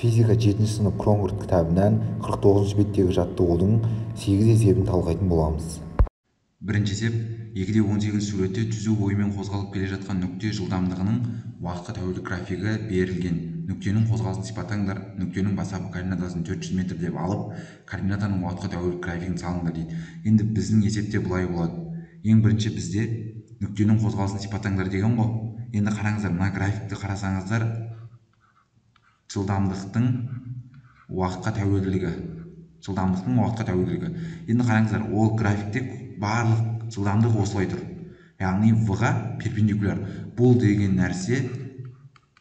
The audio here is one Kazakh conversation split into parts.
Физика 7 сынып Кронград кітабынан 49 беттегі жаттығудың 8 есебін талқылайтын боламыз. Бірінші есеп 2:18 суретте түзу бойымен қозғалып келе жатқан нүкте жылдамдығының уақытқа тәуелді графигі берілген. Нүктенің қозғалысын сипаттаңдар. Нүктенің бастапқы координатасын 400 метр деп алып, координатаның уақытқа тәуелді графигін салыңдар дейді. Енді біздің есепте былай болады. Ең бірінші бізде нүктенің қозғалысын сипаттаңдар деген ғой. Енді қараңыздар, мына графикті қарасаңыздар, жылдамдықтың уақытқа тәуелділігі. Жылдамдықтың уақытқа тәуелділігі. Енді қараңыздар, ол графикте барлық жылдамдық осылай тұр. Яғни V-ға перпендикуляр. Бұл деген нәрсе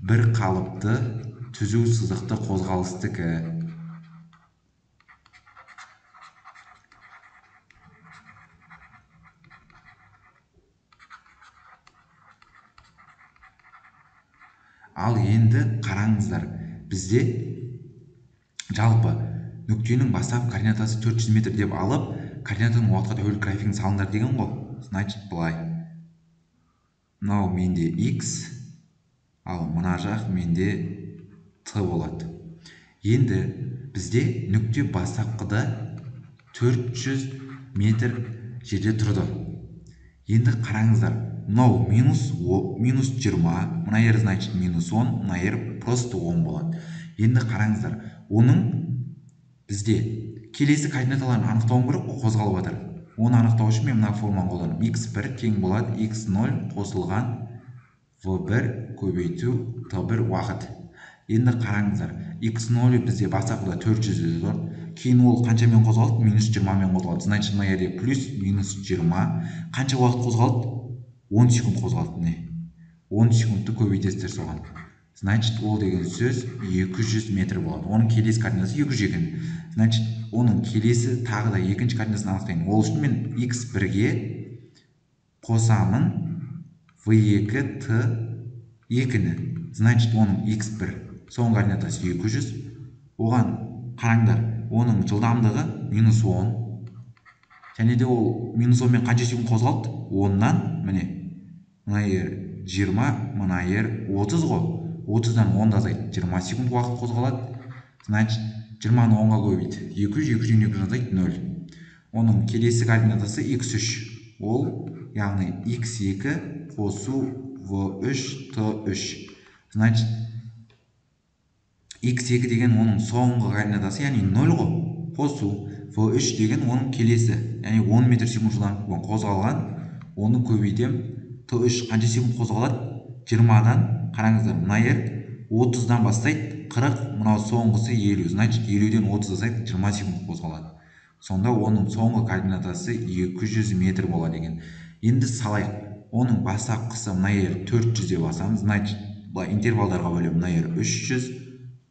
бір қалыпты түзу сызықты қозғалыстікі. Ал енді қараңыздар, бізде жалпы нүктенің бастапқы координатасы 400 метр деп алып, координатаның уақытқа тәуелді графигін салыңдар деген ғой. Значит, былай. Мынау менде x, ал мына жақ менде t болады. Енді бізде нүкте бастапқыда 400 метр жерде тұрды. Енді қараңыздар, мынау минус 20, мына жер значит минус 10, мына жер просто 10 болады. Енді қараңыздар, оның бізде келесі координаталарын анықтауым керек қой, қозғалып жатыр. Оны анықтау үшін мен мына форманы қолданамын. x1 тең болады x0 қосылған v1 көбейту t1 уақыт. Енді қараңыздар, x0 бізде бастапқыда 400 тұр. Кейін ол қаншамен қозғалды? Минус 20-мен қозғалды. Значит, мына жерде плюс минус 20. Қанша уақыт қозғалды? 10 секунд қозғалды. Міне. 10 секундты көбейтесіздер соған. Значит, ол деген сөз 200 метр болады. Оның келесі координатасы 200 екен. Значит, оның келесі тағы да екінші координатасын анықтайын. Ол үшін мен x1-ге қосамын v2 t2-ні. Значит, оның x1 соңғы координатасы 200. Оған қараңдар, оның жылдамдығы минус 10. Және де ол минус 10-мен қанша секунд қозғалды? 10-нан, міне, мына жер 20, мына жер 30 ғой. 30-дан 10-ды азайт, 20 секунд уақыт қозғалады. Значит, 20-ны 10-ға көбейт. 200, 200-ден 200 азайт, 0. Оның келесі координатасы x3. Ол, яғни x2 қосу v3 t3. Значит, x2 деген оның соңғы координатасы, яғни 0 ғой, қосу v3 деген оның келесі, яғни 10 метр секунд жылдамдықпен қозғалған, оны көбейтем, t3 қанша секунд қозғалады? 20-дан, қараңыздар, мына жер 30-дан бастайды, 40, мынау соңғысы 50. Значит, 50-ден 30 азайт, 20 секунд қозғалады. Сонда оның соңғы координатасы 200 метр болады екен. Енді салайық. Оның бастапқысы мына жер 400 деп басамыз. Значит, былай интервалдарға бөлемін. Мына жер 300,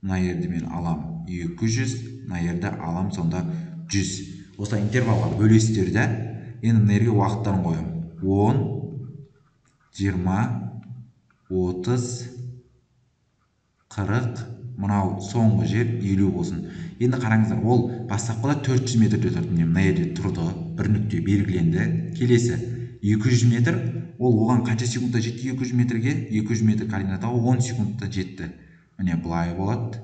мына жерді мен алам 200, мына жерді алам сонда 100. Осылай интервалға бөлесіздер де, енді мына жерге уақыттарын қоямын. 10, 20, 30, 40, мынау соңғы жер 50 болсын. Енді қараңыздар, ол бастапқыда 400 метрде тұрды. Міне, мына жерде тұрды, бір нүкте белгіленді. Келесі 200 метр, ол оған қанша секундта жетті 200 метрге? 200 метр координатаға 10 секундта жетті. Міне, былай болады.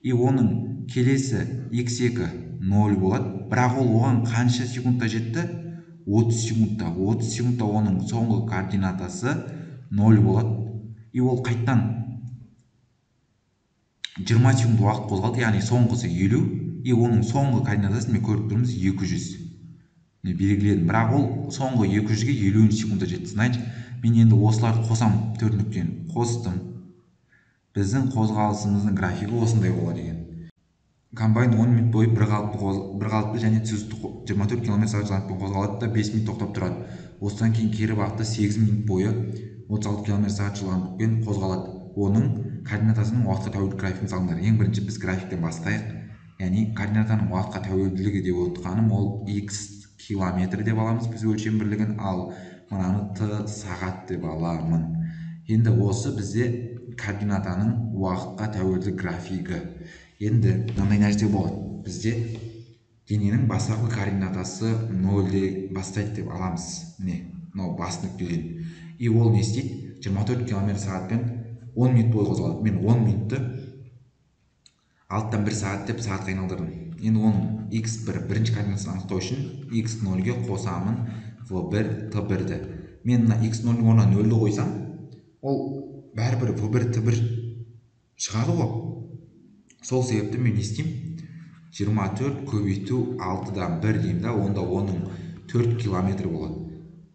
И оның келесі x2 0 болады. Бірақ ол оған қанша секундта жетті? 30 секундта. 30 секундта оның соңғы координатасы 0 болады. И ол қайттан 20 секунд уақыт қозғалды, яғни соңғысы 50. И оның соңғы координатасын мен көріп тұрмыз 200. Міне, белгіледім. Бірақ ол соңғы 200-ге 50 секундта жетті. Значит, мен енді осыларды қосам, төрт нүктені қостым. Біздің қозғалысымыздың графигі осындай болады екен. Комбайн 10 минут бойы бір қалыпты және түзу 24 км сағат жылдамдықпен қозғалады да 5 минут тоқтап тұрады. Осыдан кейін кері бағытта 8 минут бойы 36 км сағат жылдамдықпен қозғалады. Оның координатасының уақытқа тәуелді графигін салыңдар. Ең бірінші біз графиктен бастайық. Яғни координатаның уақытқа тәуелділігі деп отырғаным ол x километр деп аламыз біз өлшем бірлігін, ал мынаны t сағат деп аламын. Енді осы бізде координатаның уақытқа тәуелді графигі. Енді мынандай нәрсе болады. Бізде дененің бастапқы координатасы 0-де бастайды деп аламыз. Міне, мынау бас нүктеден. И ол не істейді? 24 км сағатпен 10 минут бойы қозғалады. Мен 10 минутты 6-дан 1 сағат деп сағатқа айналдырдым. Енді оның x1 бірінші координатасын анықтау үшін x0-ге қосамын v1 t1-ді. Мен мына x0-ның орнына 0-ді қойсам, ол бәрібір v1 t1 шығады ғой. Сол себепті мен не істеймін? 24 көбейту 6-дан 1 деймін да, онда оның 4 километр болады.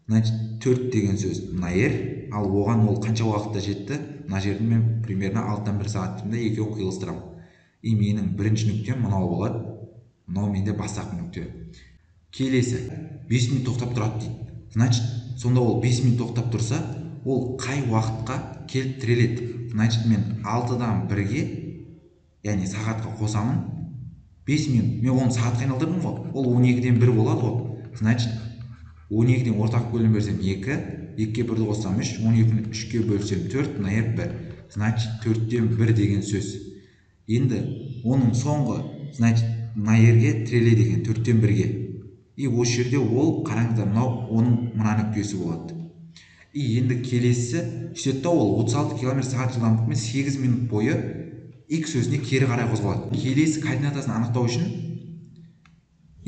Значит, 4 деген сөз мына ер, ал оған ол қанша уақытта жетті? Мына жерді мен примерно 6-дан 1 сағат деймін да, екеуін қиылыстырамын. И менің бірінші нүктем мынау болады. Мынау менде бастапқы нүкте. Келесі 5 минут тоқтап тұрады дейді. Значит, сонда ол 5 минут тоқтап тұрса, ол қай уақытқа келіп тіреледі? Значит, мен 6-дан 1-ге, яғни сағатқа қосамын 5 минут. Мен оны сағатқа айналдырдым ғой. Ол 12-ден 1 болады ғой. Значит, 12-ден ортақ бөлім берсем 2, 2-ге 1-ді қоссам 3, 12-ні 3-ге бөлсем 4, мына жер 1. Значит, 4-тен 1 деген сөз. Енді оның соңғы, значит, мына жерге тіреледі екен, 4-тен 1-ге. И осы жерде ол, қараңыздар, мынау оның мына нүктесі болады. И енді келесі сөйтеді да, ол 36 километр сағат жылдамдықпен 8 минут бойы x өзіне кері қарай қозғалады. Келесі координатасын анықтау үшін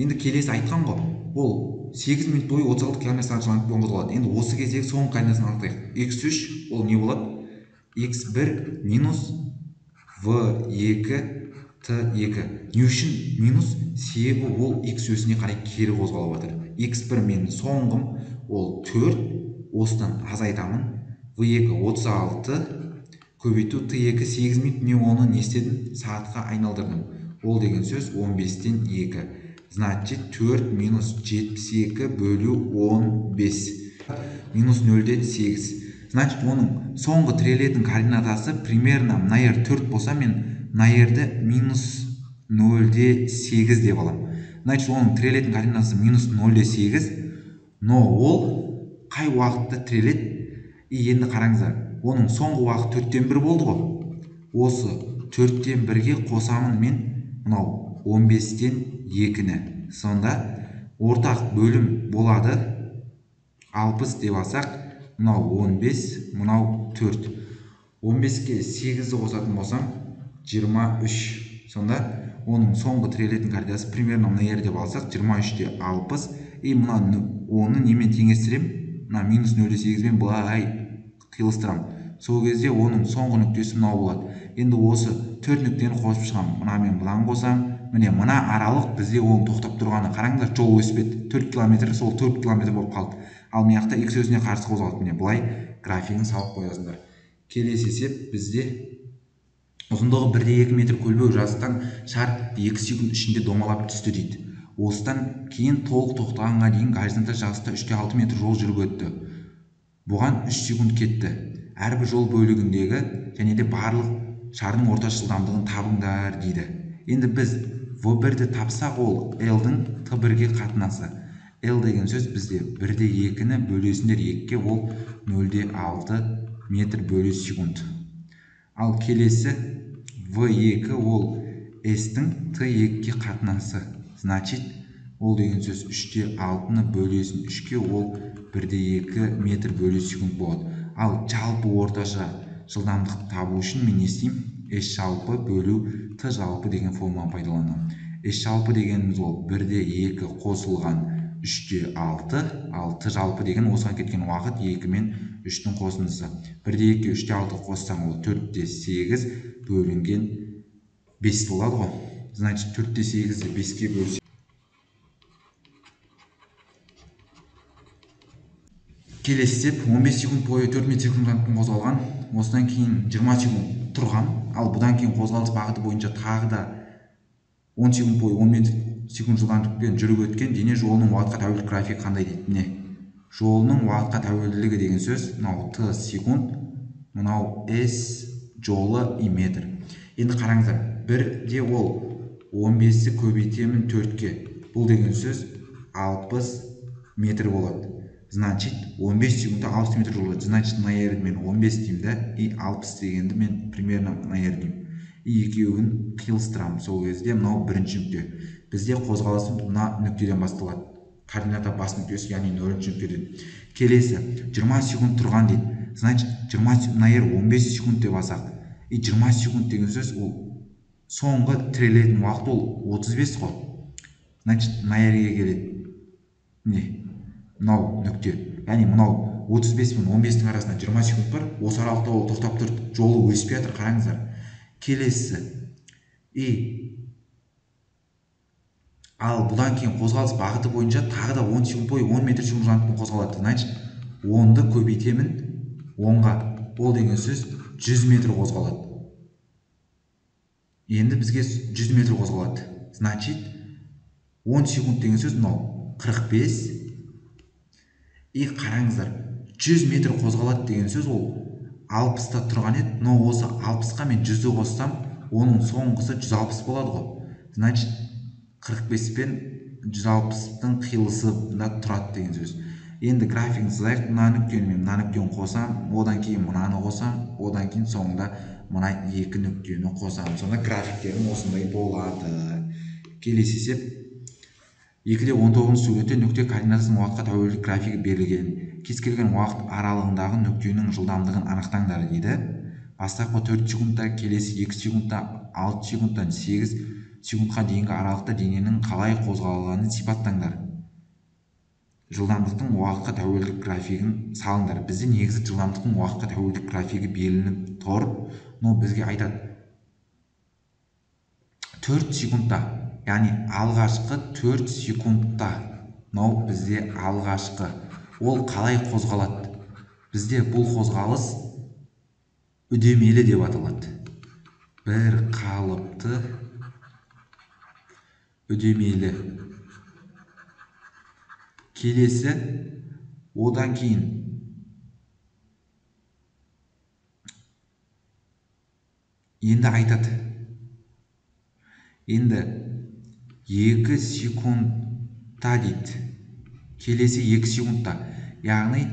енді келесі айтқан ғой, ол 8 минут бойы 36 километр сағат жылдамдықпен қозғалады. Енді осы кездегі соңғы координатасын анықтайық. x3 ол не болады? x1 минус v2 t2. Не үшін минус? Себебі ол x өсіне қарай кері қозғалып жатыр. x1 менің соңғым ол 4, осыдан азайтамын. v2 36 көбейту t2 8 минут. Мен оны не істедім? Сағатқа айналдырдым. Ол деген сөз 15-тен 2. Значит, 4 минус 72 бөлу 15 минус 0-ден 8. Значит, оның соңғы тірелетін координатасы примерно мына жер 4 болса, мен мына жерді минус 0-8 деп аламын. Значит, оның тірелетін координатасы минус 0-8, но ол қай уақытта тіреледі? И енді қараңыздар, оның соңғы уақыт 4-тен 1 болды ғой. Осы 4-тен 1-ге қосамын мен мынау 15-тен 2-ні. Сонда ортақ бөлім болады 60 деп алсақ, мынау 15, мынау 4. 15-ке 8-ді қосатын болсам 23. Сонда оның соңғы тірелетін координатасы примерно мына жерде деп алсақ 23-те 60. И мына оны немен теңестіремін? Мына минус 0,8-бен былай қиылыстырамын. Сол кезде оның соңғы нүктесі мынау болады. Енді осы 4 нүктені қосып шығамын. Мына мен мынаны қосамын. Міне мына аралық бізде оның тоқтап тұрғаны. Қараңыздар, жол өспеді. 4 километр, сол 4 километр болып қалды. Ал мына жақта x өзіне қарсы қозғалды. Міне былай графигін салып қоясыңдар. Келесі есеп бізде ұзындығы 1,2 метр көлбеу жазықтан шар 2 секунд ішінде домалап түсті дейді. Осыдан кейін толық тоқтағанға дейін горизонталь жазықта 3,6 метр жол жүріп өтті. Бұған 3 секунд кетті. Әрбір жол бөлігіндегі және де барлық шардың орташа жылдамдығын табыңдар дейді. Енді біз V1-ді тапсақ, ол L-дің T1-ге қатынасы. L деген сөз бізде 1,2-ні бөлесіңдер 2-ге, ол 0,6 метр бөлу секунд. Ал келесі V2 ол S-тің T2-ге қатынасы. Значит, ол деген сөз 3,6-ны бөлесін 3-ге, ол 1,2 метр бөлу секунд болады. Ал жалпы орташа жылдамдықты табу үшін мен не істеймін? S жалпы бөлу T жалпы деген формуланы пайдаланамын. S жалпы дегеніміз ол 1,2 қосылған 3,6, ал T жалпы деген осыған кеткен уақыт 2 мен 3-тің қосындысы. 1,2 3,6 қоссаң ол 4,8 бөлінген 5 болады ғой. Значит, 4,8-ді 5-ке бөлсек. Келесі есеп 15 секунд бойы 4 метр секундтан қозғалған. Осыдан кейін 20 секунд тұрған. Ал бұдан кейін қозғалыс бағыты бойынша тағы да 10 секунд бойы 10 метр секунд жылдамдықпен жүріп өткен дене жолының уақытқа тәуелділік графигі қандай дейді. Міне, жолының уақытқа тәуелділігі деген сөз мынау Т секунд, мынау S жолы и метр. Енді қараңыздар, бірде ол 15-ті көбейтемін 4-ке. Бұл деген сөз 60 метр болады. Значит, 15 секундта 60 метр жол өтеді. Значит, мына жерді мен 15 деймін да, и 60 дегенді мен примерно мына жер деймін. И екеуін қиылыстырамын. Сол кезде мынау бірінші нүкте. Бізде қозғалысым мына нүктеден басталады. Координата бас нүктесі, яғни 0-ші нүктеден. Келесі 20 секунд тұрған дейді. Значит, 20 мына жер 15 секунд деп алсақ. И 20 секунд деген сөз ол Соңғы тірелетін уақыт ол 35 қой. Значит, мына жерге келеді. Міне, мынау нүкте. Яғни мынау 35 пен 15-тің арасында 20 секунд бар. Осы аралықта ол тоқтап тұр, жолы өспей жатыр, қараңыздар. Келесісі. И ал бұдан кейін қозғалыс бағыты бойынша тағы да 10 секунд бойы 10 метр секунд жылдамдықпен қозғалады. Значит, 10-ды көбейтемін 10-ға. Ол деген сөз 100 метр қозғалады. Енді бізге 100 метр қозғалады. Значит, 10 секунд деген сөз мынау 45. И қараңыздар, 100 метр қозғалады деген сөз ол 60-та тұрған еді. Но осы 60-қа мен 100-ді қоссам, оның соңғысы 160 болады ғой. Значит, 45 пен 160-тың қиылысында тұрады деген сөз. Енді графигін сызайық. Мына нүктені мен мына нүктені қосам, одан кейін мынаны қосам, одан кейін соңында мына екі нүктені қосам. Сонда графиктерім осындай болады. Келесі есеп. 2-19 суретте нүкте координатасының уақытқа тәуелді графигі берілген. Кез келген уақыт аралығындағы нүктенің жылдамдығын анықтаңдар дейді. Бастапқы 4 секундта, келесі 2 секундта, 6 секундтан 8 секундқа дейінгі аралықта дененің қалай қозғалғанын сипаттаңдар. Жылдамдықтың уақытқа тәуелді графигін салыңдар. Бізде негізі жылдамдықтың уақытқа тәуелді графигі белгіленіп тұр, но бізге айтады 4 секундта, яғни алғашқы 4 секундта, мынау бізде алғашқы. Ол қалай қозғалады? Бізде бұл қозғалыс үдемелі деп аталады. Бір қалыпты үдемелі. Келесі, одан кейін енді айтады. Енді 2 секундта дейді. Келесі 2 секундта. Яғни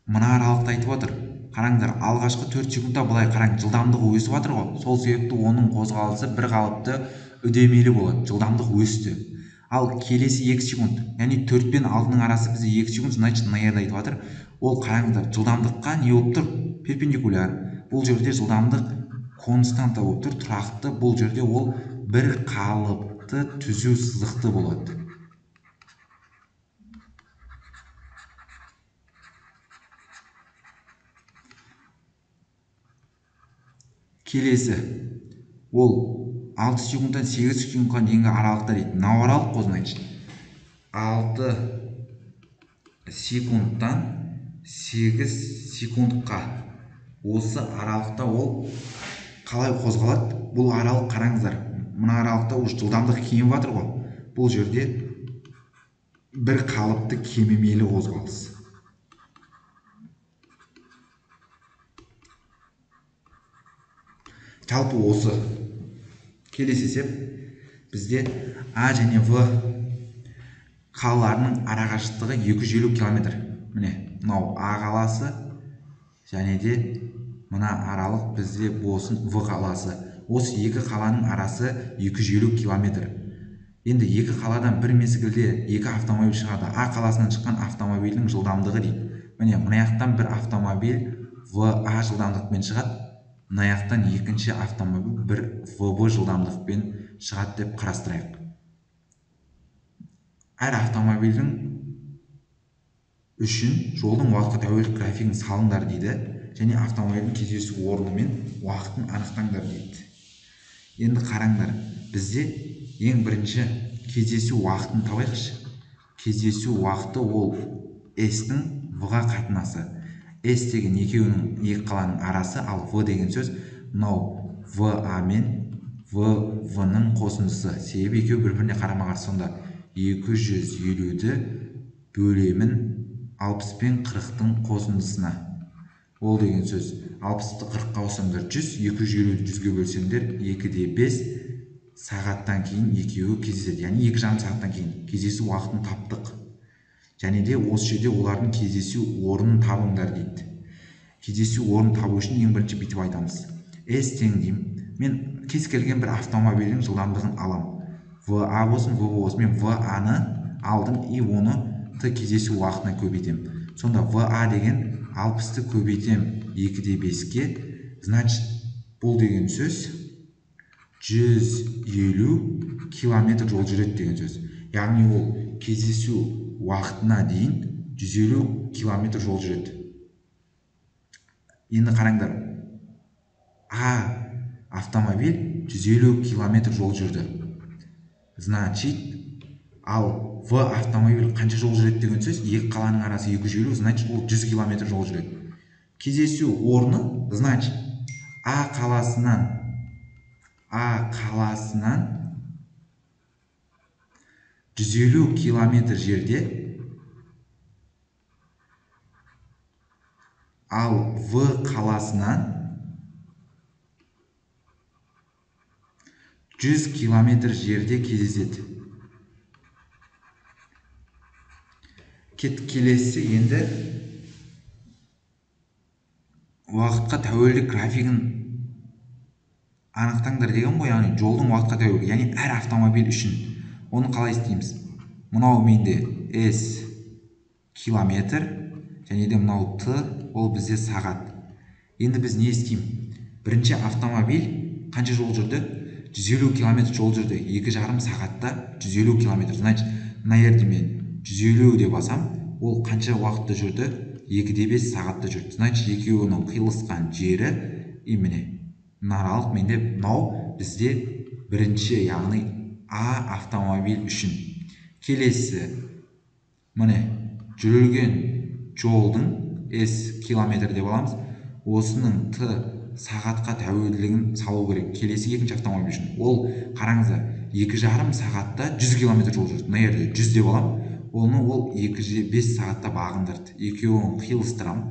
мына аралықты айтып отыр. Қараңыздар, алғашқы 4 секундта былай қараң, жылдамдығы өсіп жатыр ғой. Сол себепті оның қозғалысы бір қалыпты үдемелі болады. Жылдамдық өсті. Ал келесі 2 секунд, яғни 4 пен 6-ның арасы бізде 2 секунд, значит, мына жерде айтып жатыр. Ол қараңыздар, жылдамдыққа не болып тұр? Перпендикуляр. Бұл жерде жылдамдық константа болып тұр, тұрақты. Бұл жерде ол бір қалыпты түзу сызықты болады. Келесі, ол 6 секундтан 8 секундқа дейінгі аралықта дейді. Мынау аралық қой, значит. 6 секундтан 8 секундқа. Осы аралықта ол қалай қозғалады? Бұл аралық қараңыздар. Мына аралықта уже жылдамдық кеміп жатыр ғой. Бұл жерде бір қалыпты кемімелі қозғалыс. Жалпы осы. Келесі есеп бізде А және В қалаларының арақашықтығы 250 километр. Міне, мынау А қаласы және де мына аралық бізде болсын В қаласы. Осы екі қаланың арасы 250 километр. Енді екі қаладан бір мезгілде екі автомобиль шығады. А қаласынан шыққан автомобильдің жылдамдығы дейді. Міне, мына жақтан бір автомобиль ВА жылдамдықпен шығады. Мына жақтан екінші автомобиль бір ВБ жылдамдықпен шығады деп қарастырайық. Әр автомобильдің үшін жолдың уақытқа тәуелді графигін салыңдар дейді. Және автомобильдің кездесу орны мен уақытын анықтаңдар дейді. Енді қараңдар, бізде ең бірінші кездесу уақытын табайықшы. Кездесу уақыты ол S-тің В-ға қатынасы. S деген екеуінің екі қаланың арасы, ал В деген сөз мынау ВА мен ВВ-ның қосындысы. Себебі екеуі бір-біріне қарама-қарсы. Сонда 250-ді бөлемін 60 пен 40-тың қосындысына. Ол деген сөз 60-ты 40-қа қоссаңдар 100, 250-ді 100-ге бөлсеңдер 2-5 сағаттан кейін екеуі кездеседі. Яғни 2,5 сағаттан кейін кездесу уақытын таптық. Және де осы жерде олардың кездесу орнын табыңдар дейді. Кездесу орнын табу үшін ең бірінші бүйтіп айтамыз. S тең деймін. Мен кез келген бір автомобильдің жылдамдығын алам. ВА болсын, ВБ болсын. Мен ВА-ны алдым и оны Т кездесу уақытына көбейтемін. Сонда ВА деген 60-ты көбейтем 2-5-ке, значит Бұл деген сөз 150 километр жол жүреді деген сөз. Яғни ол кездесу уақытына дейін 150 километр жол жүреді. Енді қараңдар, А автомобиль 150 километр жол жүрді. Значит, ал В автомобиль қанша жол жүреді деген сөз, екі қаланың арасы 250, значит, ол 100 километр жол жүреді. Кездесу орны, значит, А қаласынан 150 километр жерде, ал В қаласынан 100 километр жерде кездеседі. Келесі енді уақытқа тәуелді графигін анықтаңдар деген ғой, яғни жолдың уақытқа тәуелді, яғни әр автомобиль үшін. Оны қалай істейміз? Мынау менде S километр, және де мынау Т, ол бізде сағат. Енді біз не істейміз? Бірінші автомобиль қанша жол жүрді? 150 километр жол жүрді. 2,5 сағатта 150 километр. Значит, мына жерде мен 150 деп басам, ол қанша уақытта жүрді? 2,5 сағатта жүрді. Значит, екеуінің қиылысқан жері и міне мына аралық менде мынау бізде бірінші, яғни А автомобиль үшін. Келесі міне жүрілген жолдың S километр деп аламыз. Осының Т сағатқа тәуелділігін салу керек. Келесі екінші автомобиль үшін. Ол қараңыздар, 2,5 сағатта 100 километр жол жүрді. Мына жерде 100 деп аламын. Оны ол 2,5 сағатта бағындырды. Екеуін қиылыстырам.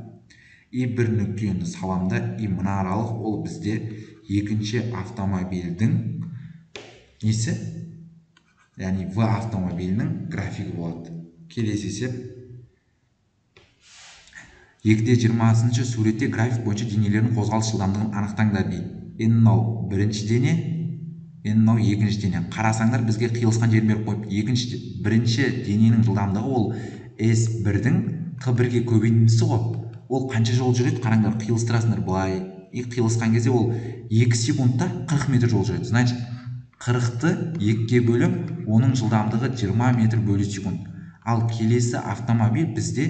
И бір нүктені салам да, и мына аралық ол бізде екінші автомобильдің несі? Яғни В автомобилінің графигі болады. Келесі есеп. 2-20 суретте график бойынша денелердің қозғалыс жылдамдығын анықтаңдар дейді. Енді мынау бірінші дене, енді мынау екінші дене. Қарасаңдар, бізге қиылысқан жерін беріп қойып, бірінші дененің жылдамдығы ол S1-дің T1-ге көбейтіндісі ғой. Ол қанша жол жүреді? Қараңдар, қиылыстырасыңдар былай. И қиылысқан кезде ол 2 секундта 40 метр жол жүреді. Значит, 40-ты 2-ге бөліп, оның жылдамдығы 20 метр бөлі секунд. Ал келесі автомобиль бізде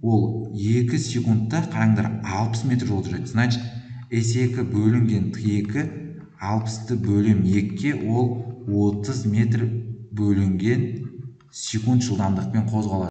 ол 2 секундта, қараңдар, 60 метр жол жүреді. Значит, S2 бөлінген T2 60-ты бөлім 2-ге, ол 30 метр бөлінген секунд жылдамдықпен қозғалады.